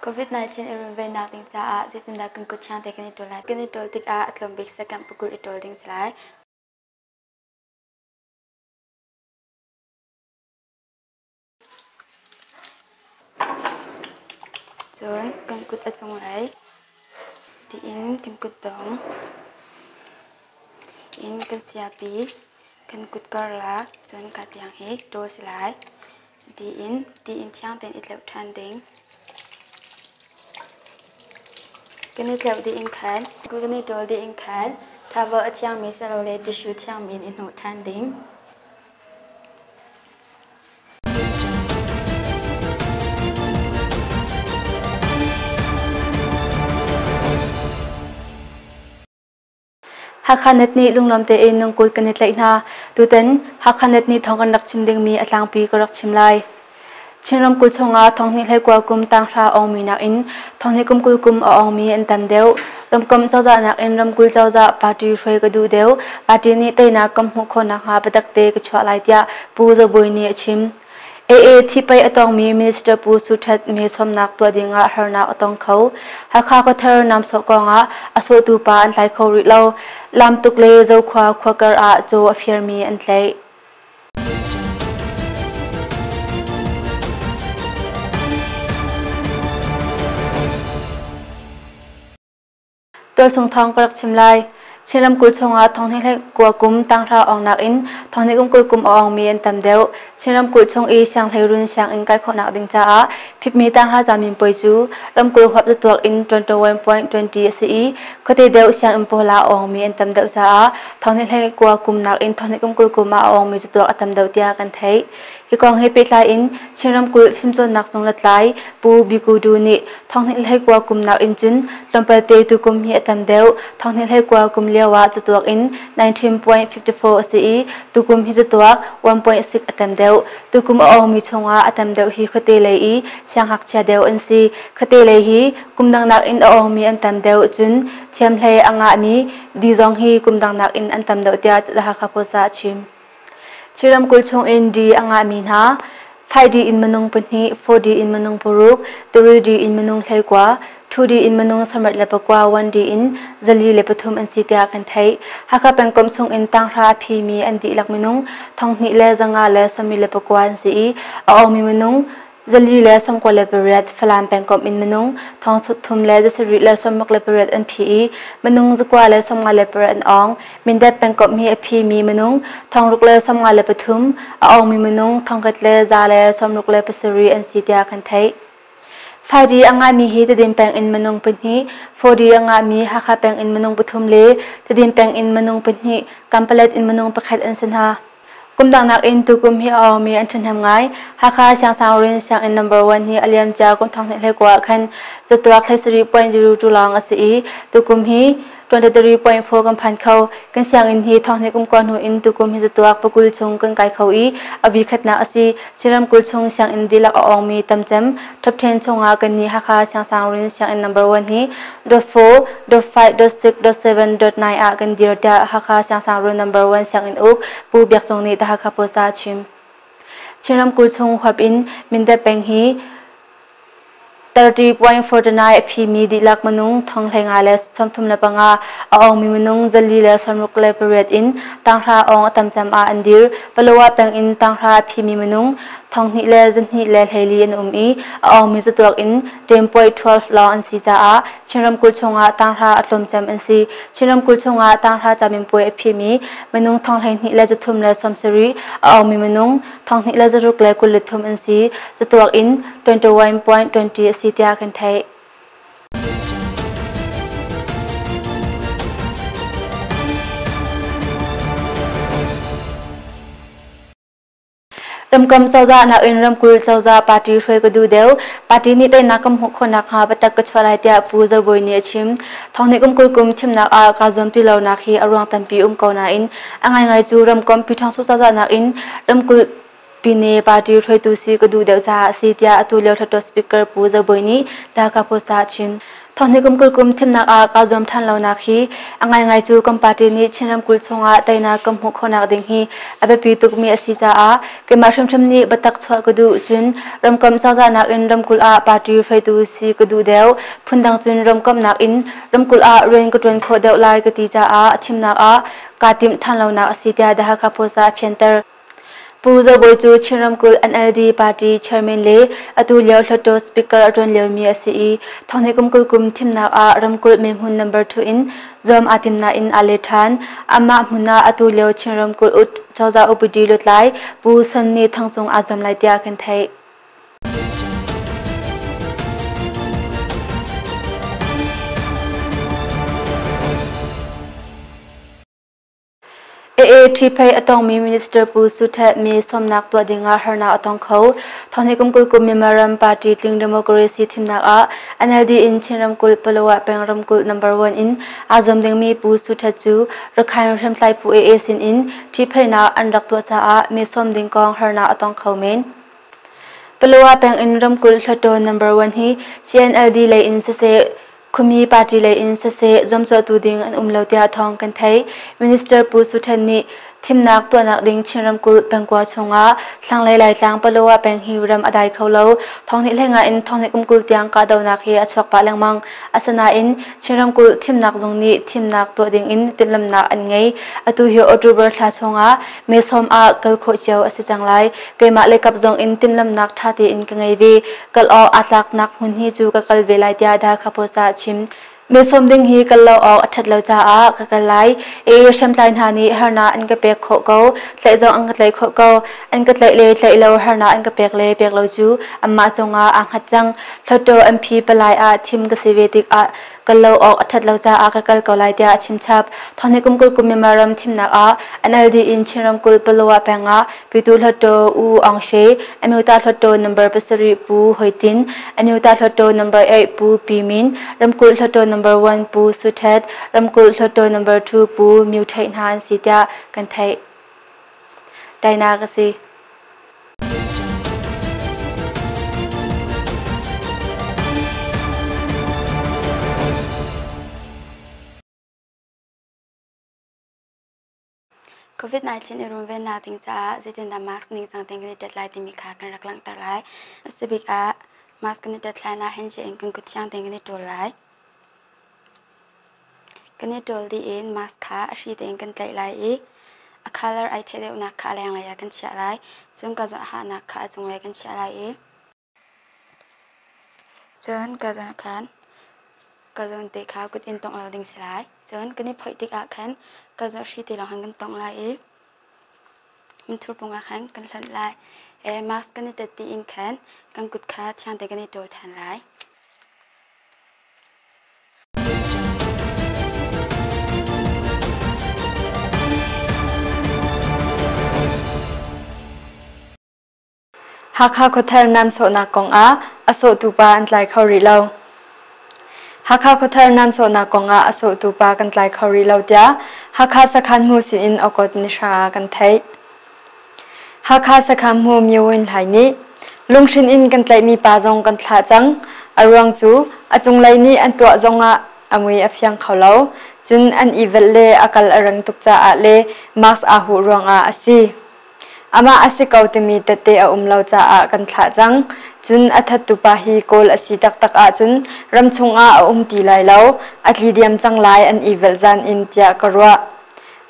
COVID-19 i runvennak ding caah zeitindah kan kut thiang te kan i ṭawl lai? Kan i ṭawl tikah a tlawm bik second pakul i ṭawl ding si lai. Cun kan kut a cunglei tiin kan kutdong in kan siapi kan kut karlak cun ka tiang hi ṭawl si lai. Tiin tiin thiang tein i tleuh ṭhan ding. Kan i tleuh dih in khan kan i ṭawl dih in khan towel a thiangmi silole tissue thiangmi in i hnawh ṭhan ding. Hakha Net nih lunglawm tein nungkut kan i tlaih hna. Tutan Hakha Net nih thawng kan rak chim dingmi a tlangpi ka rak chim lai. Chin ramkulh chungah thonghnih hleikua kum tanghra awngmi nakin thonghnih kum 20 kum a awngmi an tam deuh. Ramkomh cozah nakin ramkulh cozah party hruai ka duh deuh. Party nih teinak kan hmuh khawh nakhnga biatak te ka chuah lai tiah Pu Zo Bawi nih a chim. AA thihpei a tongmi Minister Pu Su Htet me sawmnak tuah dingah harnak a tong kho. Hakha khuathar namsawh kongah a sawhtu pa an tlai kho rih lo. Lamtuk le Zokhua khuakar ah caw a firmi an tlaih. Tualchung thawng ka rak chim lai. Chin ramkulh chungah thonghnih hlei kua kum tanghra awngnak in thonghnih kum 20 kum a awngmi an tam deuh. Chin ramkulh chung i sianghleirun sianginn kai khawhnak ding caah phitmi tanghra caminpuai cu ramkulh huap zatuak in 21.20 a si i khuate deuh sianginn pawl ah a awngmi an tam deuh caah thonghnih hlei kua kum nakin thonghnih kum 20 kum ah a awngmi zatuak a tam deuh tiah kan theih. Hi kong he pehtlai in Chin ramkulh fimcawnnak zung lutlai Pu Biku Du nih thonghnih hleikua kum nakin cun tlawmpalte tukum hi a tam deuh. Thonghnih hleikua kum lio ah catuak in 19.54 a si i tukum hi catuak 1.6 a tam deuh. Tukum a awngmi chungah a tam deuh hi khuate lei i siangngakchia deuh an si. Khuate lei hi kum dang nakin a awngmi an tam deuh cun thiamhlei a ngahmi di zong hi kum dang nakin an tam deuh tiah The Hakha Post ah a chim. Chin ramkulh chungin di a ngahmi hna 5D in minung pahnih, 4D in minung paruk, 3D in minung 19, 2D in minung 34, 1D in 43 an si tiah kan theih. Hakha pengkomh chungin tanghra a phimi an dihlak minung 2549 an si i a awngmi minung 498 Falam pengkomh in minung 3368 an phi i minung 958 an awng. Mindat pengkomh hi a phimi minung 653, a awngmi minung 1167 an si tiah kan theih. 5D a ngahmi hi Tedim peng in minung pahnih, 4D a ngahmi Hakha peng in minung pathum le Tedim peng in minung pahnih, Kampalet in minung pakhat an si hna. Kum dang nakin tukum hi a awngmi an ṭhahnem ngai. Hakha Siangsangrin sianginn number one hi a liamcia kum 2021 ah khan catuak 17.02 lawng a si i tukum hi 23.4 kan phan kho. Kan sianginn hi thonghnih kum kua hnu in tukum hi catuak pakul chung kan kai kho i a vi khatnak a si. Chin ramkulh chung sianginn dihlak a awngmi tamcem top 10 chungah kannih Hakha Siangsangrin sianginn number one hi dot 4, dot 5, dot 6, dot 7, dot 9 ah kan dir tiah Hakha Siangsangrun number 1 sianginn uk Pu Biak Cung nih The Hakha Post ah a chim. Chin ramkulh chung huap in Mindat peng hi 30.49 a phimi dihlak minung 1535 a awngmi minung 468 in tanghra awng a tam cem ah an dir. Palawa peng in tanghra a phimi minung 2,224 an um i a awngmi zatuak in 10.12 lawng an si caah Chin ramkulh chungah tanghra a tlawmcem an si. Chin ramkulh chungah tanghra caminpuai a phimi minung 12,370, a awngmi minung 2,623 an si. Catuak in 21.20 a si tiah kan theih. Ramkomh cozah nakin ramkulh cozah party hruai ka duh deuh. Party nih teinak kan hmuh khawh nakhnga biatak ka chuah lai tiah Pu Zo Bawi nih a chim. Thonghnih kum 20 kum thimnak ah kaa zuam ti lonak hi a ruang tampi um ko nain a ngaingai cu ramkomh Pyithawngsuh cozah nakin ramkulh pine party hruaitu si ka duh deuh caah a si tiah atu lio Hluttaw Speaker Pu Zo Bawi nih Dhaka Post ah a chim. Thonghnih kum 20 kum thimnak ah kaa zuam ṭhan lonak hi a ngaingai cu kan party nih Chin ramkulh chungah teinak kan hmuh khawhnak ding hi a biapi tukmi a si caah keimah hrimhrim nih biatak chuah ka duh. Cun ramkomh cozahnak in ramkulh ah party hruaitu si ka duh deuh. Phundang cun ramkomhnak in ramkulh ah rian ka ṭuan khawh deuh lai ka ti caah thimnak ah kaa timh ṭhan lonak a si tiah The Hakha Post ah a fianter. Pu Zo Bawi cu Chin ramkulh NLD party chairman le atu lio Hluttaw speaker a ṭuan liomi a si i thonghnih kum 20 kum thimnak ah ramkulh mehmun number 2 in zuam aa tim nain aa let ṭhan. Amah hmun ah atu lio Chin ramkulh cozah upadi lutlai Pu Sonny Thangcung aa zuam lai tiah kan theih. AA ṭhiphei a tongmi Minister Pu Su Htet mi sawmnak tuah dingah harnak a tong kho. Thonghnih kum 20 kum Myanmar ram party tling democracy thimnak ah NLD in Chin ramkulh Palawa peng ramkulh number 1 in aa zuam dingmi Pu Su Htet cu Rakhine hriamtlai phu AA sin in ṭhipheinak an rak tuah caah mi sawm ding kong harnak a tong kho men. Palawa peng in ramkulh Hluttaw number 1 hi CNLD lei in siseh Khuami party lei in siseh zuamcawhtu ding an um lo tiah thawng kan theih. Minister Pu Su Than nih thimnak tuahnak ding Chin ramkulh pengkua chungah thlanglei Laitlang Palawa peng hi ram a dai kho lo. Thonghnih hleinga in thonghnih kum 20 tiang kahdohnak hi a chuak pah lengmang. Asinain Chin ramkulh thimnak zung nih thimnak tuah ding in timhlamhnak an ngei. Atu hi October thla chungah May 10 ah kal khawh cio a si cang lai. Keimah le kap zong in timhlamhnak ṭha tein ka ngei ve. Kal awk aa tlaknak hmun hi cu ka kal ve lai tiah Dakha Post ah a chim. May 10 ding hi kal lo awk a ṭhat lo caah ka kal lai. AA hriamtlai hna nih harnak an ka pek khawh ko. Tlaih zong an ka tlaih khawh ko. An ka tlaih le tlaih lo harnak an ka pek le pek lo cu anmah cungah aa hngat cang. Hluttaw MP palai ah thim ka si ve tikah kal lo awk a ṭhat lo caah ka kal ko lai tiah a chimchap. Thawngnih kum 20 kum Myanmar ram thimnak ah NLD in Chin ramkulh Palawa peng ah Pyithu Hluttaw U Aung She, Amyota Hluttaw number 7 Pu Hoi Tin, Amyota Hluttaw number 8 Pu Pi Min, ramkulh Hluttaw number 1 Pu Su Htet, ramkulh Hluttaw number 2 Pu Myu Theih hna an si tiah kan theih. Tainak a si. COVID-19 i runvennak ding caah zeitindah mask ningcang tein kan i tet lai timi kha kan rak langhter lai. A si bik ah mask kan i tet hlan ah handshake in kan kut thiang tein kan i ṭawl lai. Kan i ṭawl dih in mask kha a hri tein kan tlaih lai i a colour ai theih deuhnak kha a lenglei ah kan chiah lai. Cun ka hahnak kha a cunglei kan chiah lai i cun ka zawn khan ka zawn te kha kut in tongh lo ding si lai. Cun kan i phoih tikah khan ka zawn hri te lawng khan kan tongh lai i minthur pung ah khan kan hlonh lai. Mask kan i tet dih in khan kan kut kha thiang te kan i ṭawl ṭhan lai. Hakha khuathar nam sawhnak kongah a sawhtu pa an tlai kho rih lo. Hakha khuathar nam sawhnak kongah a sawhtu pa kan tlai kho rih lo tiah Hakha sakhan hmu sinin August ni hra ah kan theih. Hakha sakhan hmu Myo Win Hlai nih lunghrin in kan tlaihmi pa zong kan thlah cang. A ruang cu a cunglei nih an tuah zongah a mui a fiang kho lo. Cun an i velh le a kal a rang tuk caah le mask aa huh ruangah a si. Amah a si ko timi tette a um lo caah kan thlah cang. Cun a thattu pa hi Kawl a si taktak ahcun ramchung ah a um ti lai lo. A tli diam cang lai an i velh zan in tiah ka ruah.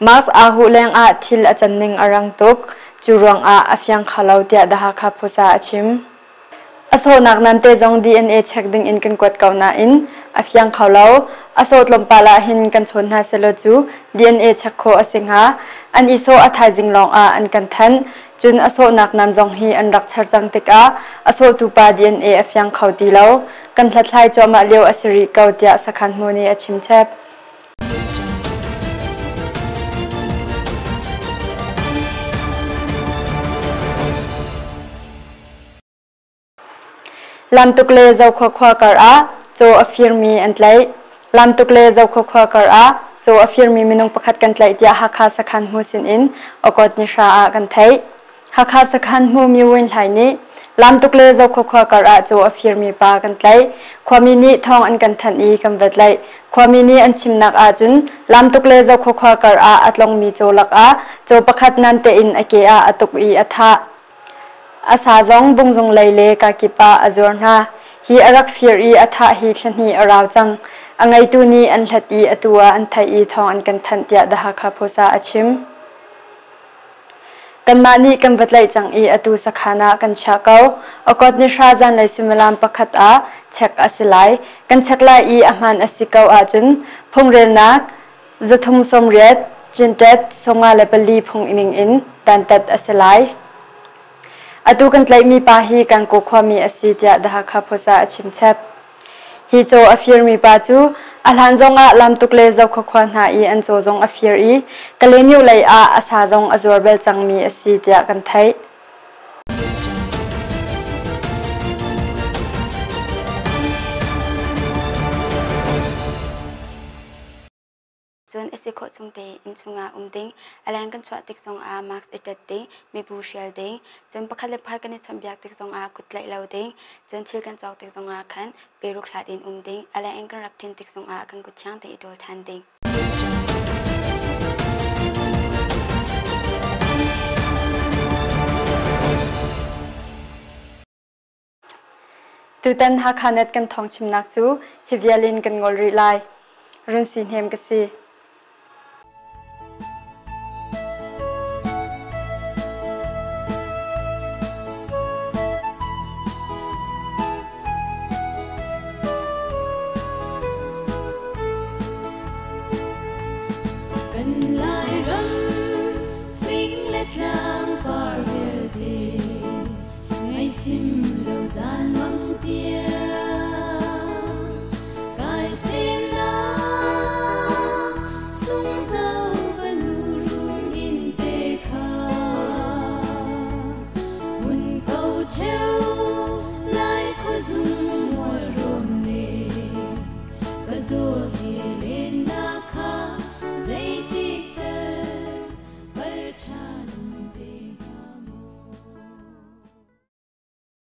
Mask aa huh lengah thil a can ning a rang tuk. Cu ruangah a fiang kho lo tiah The Hakha Post ah a chim. A sawhnak namte zong DNA check ding in kan kuat ko nain a fiang kho lo. A sawh tlawmpal ah hin kan chawn hna selaw cu DNA check khawh a si hnga. An i sawh a thaizing lawng ah an kan thanh. Cun a sawhnak nam zong hi an rak char cang tikah a sawhtu pa DNA a fiang kho ti lo. Kan hlathlai cuahmah lio a si rih ko tiah sakhan hmu nih a chim chap. Lamtuk le Zokhua khua kar ah caw a firmi an tlaih. Lamtuk le Zokhua khua kar ah caw a firmi minung pakhat kan tlaih tiah Hakha sakhan hmu sin in August ni hra ah kan theih. Hakha sakhan hmu Mi Win Hlai nih Lamtuk le Zokhua khua kar ah caw a firmi pa kan tlaih. Khuami nih thawng an kan thanh i kan va tlaih. Khuami nih an chimnak ahcun Lamtuk le Zokhua khua kar ah a tlongmi caw lakah caw pakhat namte in a ke ah a tuk i a thah. A sa zong Bungzung lei le kakip ah a zuar hna. Hi a rak fir i a thah hi thla hnih a rau cang. A ngeitu nih an hlat i atu ah an theih i thawng an kan thanh tiah The Hakha Post ah a chim. Kanmah nih kan va tlaih cang i atu sakhan ah kan chiah ko. Okot nihra zanlei suimilam pakhat ah check a si lai. Kan check lai i a hmaan a si ko ahcun phungrelnak 380 cintet 54 phung ning in dantat a si lai. Atu kan tlaihmi pa hi Kankaw khuami a si tiah The Hakha Post ah a chimchap. Hi caw a firmi pa cu a hlan zongah lamtuk le Zokhua khua hna i an caw zong a fir i Kalaymyo lei ah a sa zong a zuar bal cangmi a si tiah kan theih. Cun a si khawh chung tein innchung ah um ding, a leng kan chuah tik zongah mask i ṭet ding, mibu hrial ding, cun pakhat le pakhat kan i chawnhbiak tik zongah kut tlaih lo ding, cun thil kan cawk tik zongah khan peruk hlat in um ding, a leng in kan rak ṭin tik zongah kan kut thiang tein i ṭawl ṭhan ding. Tutan Hakha Net kan thawng chimnak cu hi vial in kan ngol rih lai. Run si hnem ka si. Kan Lairam fing le tlang par vialte Ngaihchim lo zan mang tiang kai semnak sunghno ka nu run in te kha mun ko theu lai khuazung mual.